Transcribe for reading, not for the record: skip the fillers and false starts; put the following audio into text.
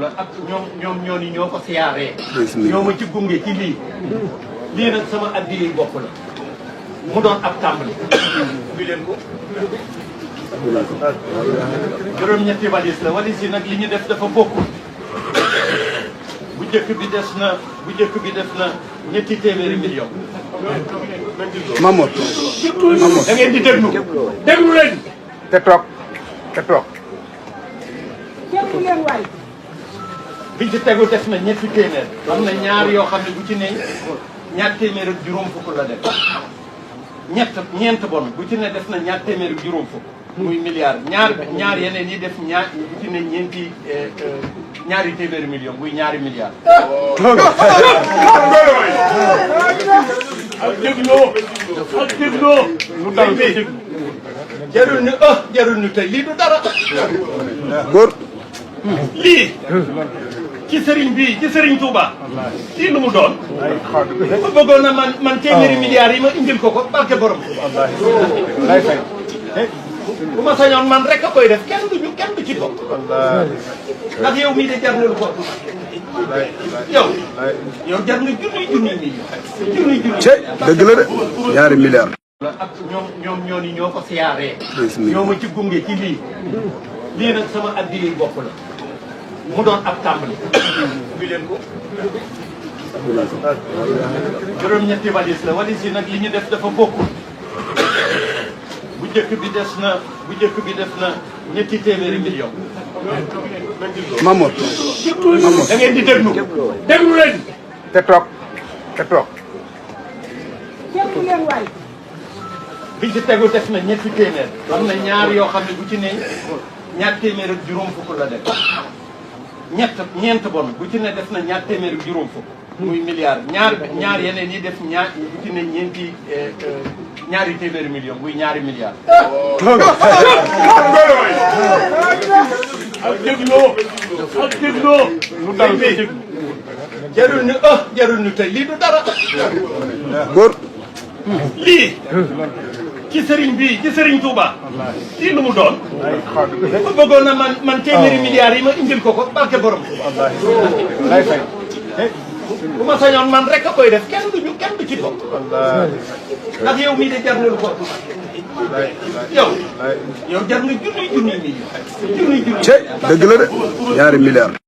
ak ñoom ñoo ko siyaaree. ñoo ma ci gunge ci lii nag sama addiya bopp la mu doon ab tàmbali. bi leen ko juróom-ñetti walis la walis yi nag li ñu def dafa bokkul. bu njëkk bi def na ñetti téeméeri million. Mamour da ngeen di déglu leen. te toog. biñ ci tegu def na ñetti téeméer. am na ñaar yoo xam ne bu ci ne ñaar téeméer ak juróom fukk la def. ñeent bon bu ci ne def na ñaar téeméer ak juróom fukk. muy milliard ñaar yeneen yi def bu ci ne ñaari téeméeri million muy ñaari milliard. ak dégloo. lu dal bi jarul ni tey lii du dara. góor. lii ci sëriñ Touba lii lu mu doon. ma bëggoon na man téeméeri milliards yi ma indil ko barke borom. bu ma sañoon man rek a koy def kenn du ci bokk. ndax yow mii de jar nga lu ko. yow jar nga junni million. dëgg la de ñaari milliards. ak ñoo ko siyaaree. ñoo ma ci gunge ci lii nag sama addiya bopp la mu doon ab tàmbali. bi leen ko juróom-ñetti walis la walis yi nag li ñu def dafa bokkul. bu njëkk bi def na ñetti téeméeri million. Mamour da ngeen di déglu leen. te toog. biñ ci tegu def na ñetti téeméer. am na ñaar yoo xam ne bu ci ne ñaar téeméer ak juróom fukk la def. ñeent bon bu ci ne def na ñaar téeméer ak juróom fukk. muy milliard ñaar yeneen yi def bu ci ne ñaari téeméeri million muy ñaari milliard. ak dégloo. lu dal bi jarul ni tey lii du dara. góor. lii ci sëriñ Touba lii lu mu doon. ma bëggoon na man téeméeri milliards yi ma indil ko barke borom. bu ma sañoon man rek a koy def kenn du ci bokk. ndax yow mii de jar nga lu ko. yow jar nga junni million. dëgg la de ñaari milliards.